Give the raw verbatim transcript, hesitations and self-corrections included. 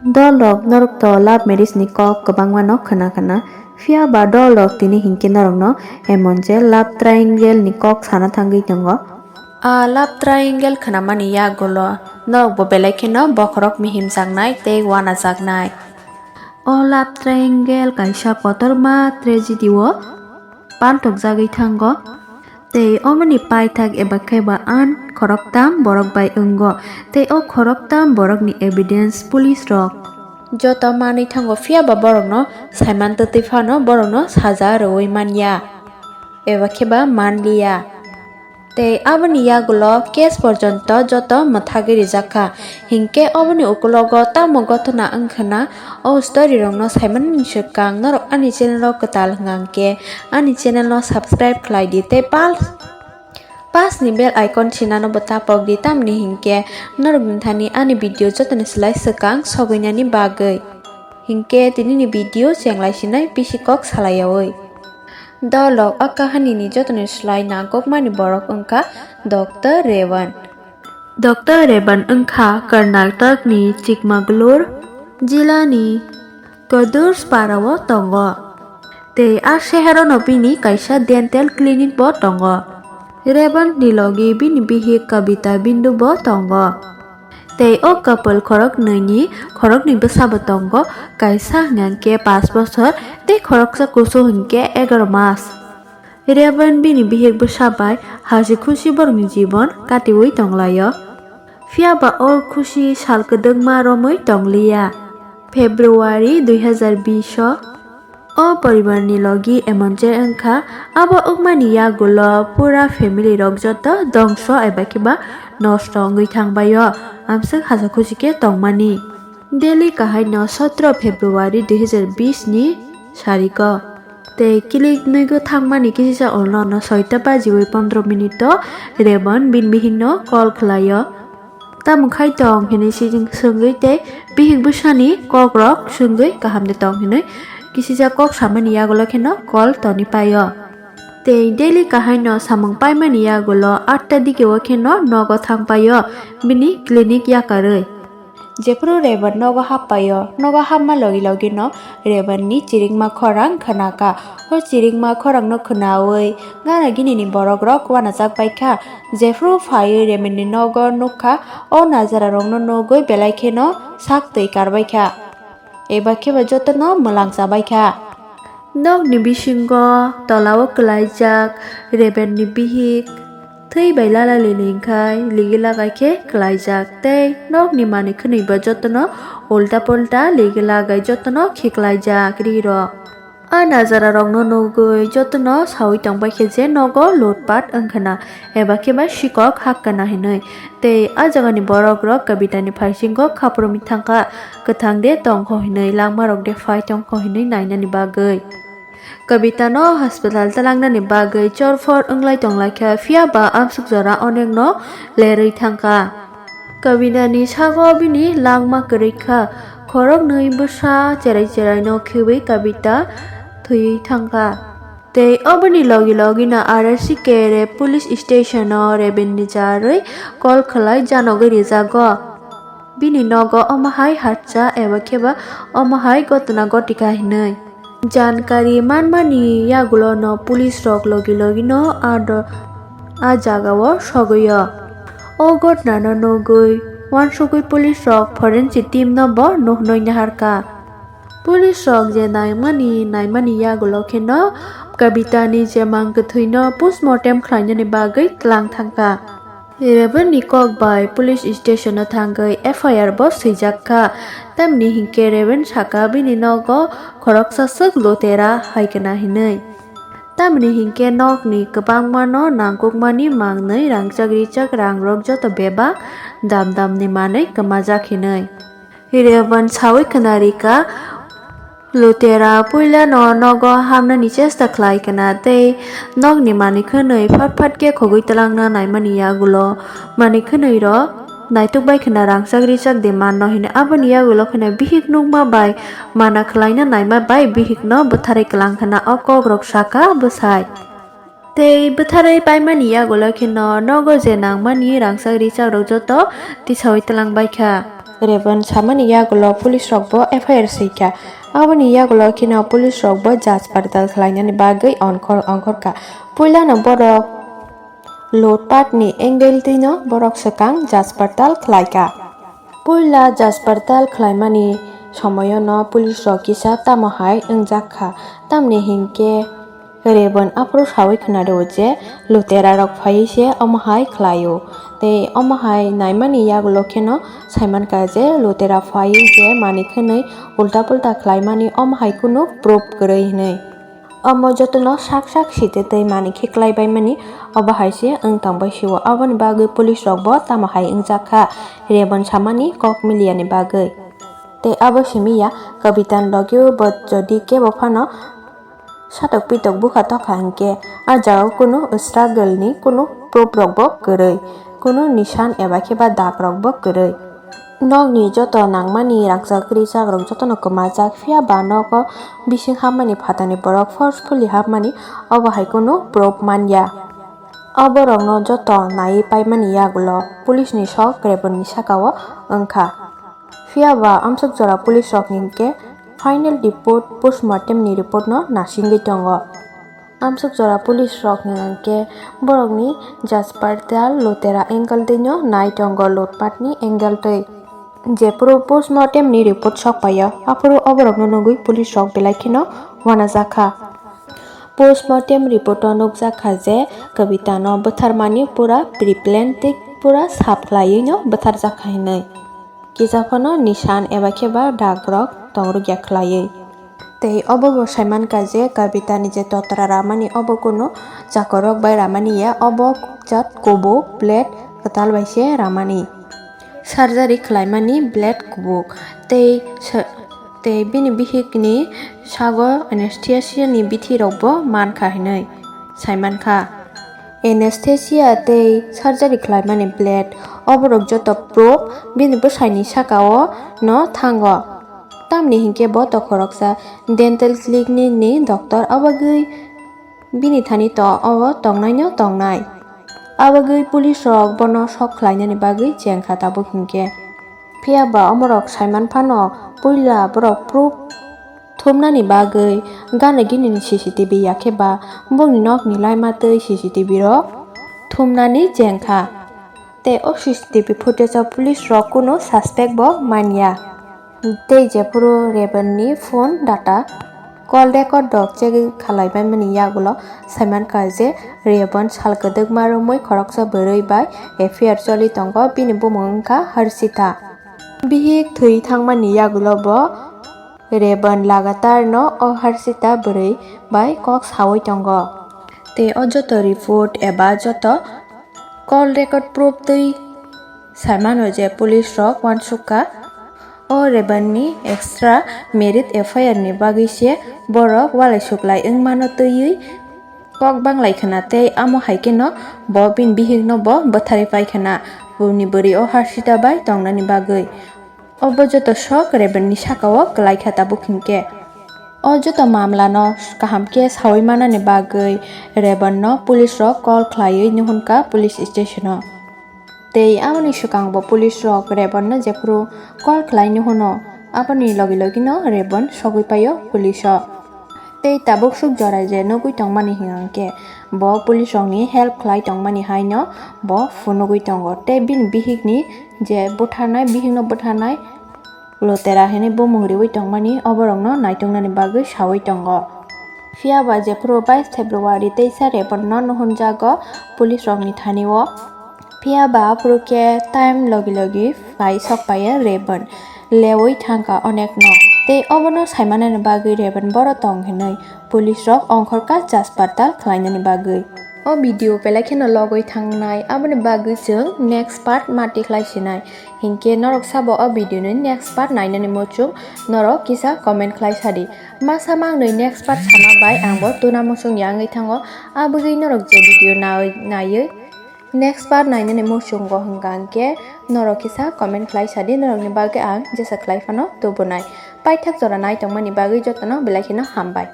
Dolrok norok to love marriage ni kok kwbangma no khna khna, phiya ba dolrok tini hinkhe norok no emon je love triangle ni kok sana thangwi tongo. A love triangle khnamani yagulo norok bo belai kheno bokhorok mihim jaknai tei uanajaknai. O love triangle kaisa kotorma tragedy o pantokjagwi thango. Tei omoni paithak eba khe ba an khoroktam borok bai wngo. Tei o khoroktam borokni evidence police rok joto manwi thango, phiya ba borokno saiman twtwi phano borokno saja rwui manya eba khe ba manliya. Tei aboni yagulo case porjonto joto mwthagwi rijak kha. Hinkhe oboni ukulogo tamo gothona wngkhwna, o story rokno saimani swkang norok ani channel o kwtal hwnkha hinkhe ani channel no subscribe khlai di tei pal pas ni bell icon sinano bo tapok di, tamni hinkhe norok ni thani ani video jotoni slai swkang sogwinani bagwi. Hinkhe tinini video chenglai sinai bisi kok salayawi. Dolok o kahani ni jotoni slai nangkukmani borok wngkha Doctor Revan. Doctor Revan wngkha Karnataka ni Chikmagalur jila ni Kadurspara o tongo. Tei a sehero no bini kaisa dental clinic bo tongo. Revan ni logi bini bihik Kavita Bindu bo tongo. Tei o couple khoroknwi ni khoroknwi bwsa bo tongo, kaisa hwnkhe pash bosor tei khoroksa kusu hwnkhe egaroh mas. Revan bini bihik bwsa bai hasi khusi borokni jibon katiwi tonglaio. Phiya ba o khusi sal kwdwkma romwi tongliya. February dui hazar bish o o poribarni logi emon je wngkha, abo wngmani yagulo pura family rok joto dongso eba khe ba nosto wngwi thangbaio, amswk hasa khusi khe tongmani. Delhi kahaino sotro February dui hazar bish ni sariko. Tei kilik nwigo thangmani kisisa ulo no soita bajiwi pondro minute o Revan bini bihikno call khlaio. Tamo khai tong hinwi sijing swngwi tei bihik bwsani kokrok swngwi kaham de tong hinwi kisisa kok samani yagulo kheno call toni paio. Tei daily kahaino samung paimani yagulo atta digi o kheno nogo thang paio bini clinic yakarwi. Jephuru Revan nogo hap paio, nogo hapma logi logi no Revan ni chirikma khorang khna kha. O chirikma khorang no khnawi gana gini ni borok rok uanajak pai kha. Jephru phaiwi Revan ni nogo nukha, o najara rokno nugwi belai kheno sak twi karbai kha, eba khe ba jotono mwlang chabai kha. Nokni bisingo tolao kwlaijak Revan ni bihik thwi bai lala lili wngkhai ligi lagai khe kwlaijak tei nokni manwi khwnwi bo jotono ulta pulta ligi lagai jotono khiklaijak ri rok. A najara rokno nugwi jotono sawi tongbai khe je nogo lutpat wngkhwna eba khe ba sikok hakkana hinwi. Tei a jagani borok rok Kavita ni phaisingo khaprumi thangkha, kwthang de tongkho hinwi langma rok de phai tongkho hinwi nainani bagwi. Kavita no hospital twlangnani bagwi chorphor wnglai tonglaikha, phiya ba amsuk jora onekno lerwi thangkha. Kavita ni sago bini langma kwrwi kha, khoroknwi bwsa cherai cherai no khiwi Kavita thwiwi thangkha. Tei oboni logi logi no R R C Kere police station o Revan ni jarwi call khlai janogwi rijago. Bini nogo omo hai hatsa eba khe ba omo hai gotona gotika hinwi. Jankari manmani yagulo no police rok logi logi no a do-, a jaga o sogwi o. O gotona no nugwi uansugwi police rok forensic team no bo nuhnwi naharkha. Police rok je naimani, naimani yagulo kheno Kavita ni je mang kwthwi no postmortem khlainani bagwi tlang thangkha. Revan ni kok bai police station o thangwi F I R bo swijak kha, tamni hinkhe Revan saka bini nogo khoroksa swk lotera hai khna hinwi. Tamni hinkhe nokni kwbangma no nangkukmani mangnwi rangchak richak rang rok joto bebak dam dam ni manwi kwmajak hinwi. Revan sawi khna rikha, lotera puila no nogo hamnani chesta khlai khna tei nokni manwi khwnwi phat phat khe khogwi twlangna naimani yagulo manwi khwnwi rok naituk bai khna rangchak richak de manno hinwi. Aboni yagulo khna bihik nukma bai mana khlaina naima bai bihik no bwtharwi kwlang khna o kok rok saka bwsai. Tei bwtharwi paimani yagulo kheno nogo je nangmani rangchak richak rok joto tisawi twlang bai kha. Reban samani yagulo police rok bo F I R swi kha. Aboni yagulo kheno police rok bo jaj pardal khlainani bagwi ongkhor ongkhor kha. Puilano borok lutpat ni angle twi no borok swkang jaj pardal khlai kha. Puila jaj pardal khlaimani somoyono police rok kisa tamo hai wngjak kha, tamni hinkhe Reban aphuru sawi khwnado je lutera rok phaiwi se omo hai khlaio. Tei omo hai naimani yagulo kheno saimankha je lutera phaiwi je manwi khwnwi ulta pulta khlaimani omo hai kunu proof kwrwi hinwi. Omo jotono sak sak site tei manwi khe klai baimani obo hai se wng tong bai sio. Aboni bagwi police rok bo tamo hai wngjak kha Reban samani kok miliani bagwi. Tei abo simi ya, Kabitan logio bo jodi kebo phano satok pitok bukha tokha hinkhe, a jagao kunu struggle ni kunu proof rok bo kwrwi, kunu nisan eba khe ba dag rok bo kwrwi. Nokni joto nangmani rangchak rijak rok jotono kwmajak, phiya ba nogo bising hapmani phatani borok forcefully hapmani obo hai kunu proof man ya. Oborokno joto naiwi paimani yagulo police ni sok Reban ni sakao wngkha. Phiya ba amsuk jora police rok ni hinkhe final report postmortem ni report no nasingwi tongo. Amsuk jora police rok ni hinkhe borok ni jaj pardal lutera angle twi no nai tongo lutpat ni angle twi. Jephuru postmortem ni report sok paio, aphuru oborokno nugwi police rok belai kheno uanajakha. Postmortem report o nukjakha je Kavita no bwtharmani pura pre-plan tei pura sap khlaiwi no bwtharjakha hinwi. Kisa phano nisan eba khe ba dag rok tongrwkya khlaiwi. Tei obo bo saimankha je Kavita ni je totra ramani obo kunu chakorok bai ramani ya, obo jat kubuk blade kwtal bai se ramani. Surgery khlaimani blade kubuk tei sa-, tei bini bihikni sago anesthesia ni bithi rokbo mankha hinwi saimankha. Anesthesia tei surgery khlaimani blade, oborok joto proof bini bwsaini sakao no thango. Tamni hinkhe bo tokhoroksa dental clinic ni doctor, abagwi bini thani to o tongnaino tongnai. Abagwi police rok bono sok khlainani bagwi chengkha tabuk hinkhe. Phiya ba omorok saiman phano puila borok proof thumnani bagwi gana gini ni C C T V yakhe ba bongni nokni laimatwi C C T V rok thumnani chengkha. Tei o C C T V footage o police rok kunu suspect bo manya. Tei jephuru Reban ni phone data call record rok check khalai baimani yagulo saimankha je Reban sal kwdwkma romwi khoroksa bwrwi bai affair choli tongo, bini bumung wngkha Harshita. Bihik thwi thangmani yagulo bo Reban lagatar no o Harshita bwrwi bai kok sawi tongo. Tei o joto report eba joto call record proof twi saimano je police rok uansukha o Reban ni extra married affair ni bagwi se borok walai suklai wngmano twiwi kok banglai khna tei amo hai kheno bo bini bihik no bo bwtharwi pai khna bini bwrwi o Harshita bai tongnani bagwi. Obo joto sok Reban ni sakao kwlai kha tabuk hinkhe. O joto mamla no kaham khe sawi manani bagwi Reban no police rok call khlaiwi nuhun kha police station o. Tei aboni swkang bo police rok Reban no jephuru call khlai nuhuno, aboni logi logi no Reban sogwi paio police o. Tei tabuk suk jora je nugwi tongmani hinkhe bo police rok ni help khlai tongmani hai no bo phunugwi tongo tei bini bihik ni je butharnai, bihik no butharnai lotera hinwi bumung riwi tongmani oborokno naituknani bagwi sawi tongo. Phiya ba jephuru bais February teisa Reban no nuhunjago police rokni thani o. Phiya ba aphuru khe time logi logi phai sok paiya Reban, lewi thangkha onekno. Tei obono saimanani bagwi Reban boro tong hinwi police rok ongkhorkha jaj partal khlainani bagwi. O video belai kheno logwi thangnai, aboni bagwi chwng next part ma tikhlai sinai. Hinkhe norok sabo o video ni next part nainani muchung, norok kisa comment khlai sadi. Masa mangnwi next part sama bai ang bo tuna muchung ya wngwi thango. Abugwi norok je video nai-, naiwi next part nainani muchungo hwnkha hinkhe norok kisa comment khlai sadi, norokni bagwi ang jesa khlai phano tubunai. Paithak jora nai tongmani bagwi jotono belai kheno hambai.